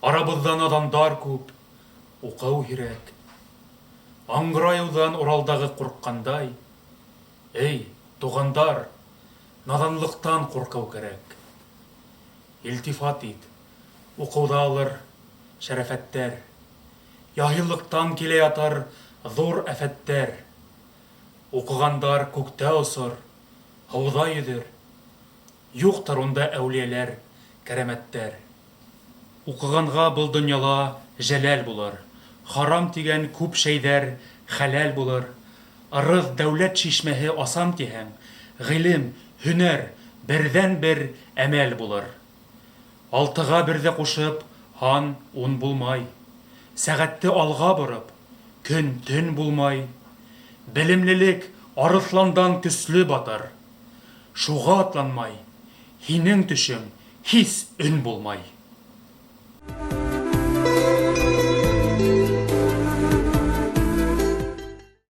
Арабыҙҙа наҙандар күп, уҡыу һирәк. Аңғырайыуҙан Уралдағы ҡурҡҡандай, Эй, туғандар, наҙанлыҡтан ҡурҡыу кәрәк. Илтифат ит, уҡыуҙалыр шәрәфәттәр, Яһиллыҡтан килә ятыр ҙур афәттәр. Уҡығандар күктә осор, һыуҙа йөҙөр, Юҡтыр унда әүлиәләр, кәрәмәттәр. Уҡығанға был донъяла жәләл булыр, Харам тигән күп шәйҙәр хәләл булыр. Ырыҫ, дәүләт шишмәһе асам тиһәң, Ғилем, һөнәр, берҙән-бер әмәл булыр. Алтыға берҙе ҡушып, һан ун булмай. Сәғәтте алға бороп, көн төн булмай. Белемлелек арыҫландан көслө батыр. Шуға атланмай, һинең төшөң һис өн булмай.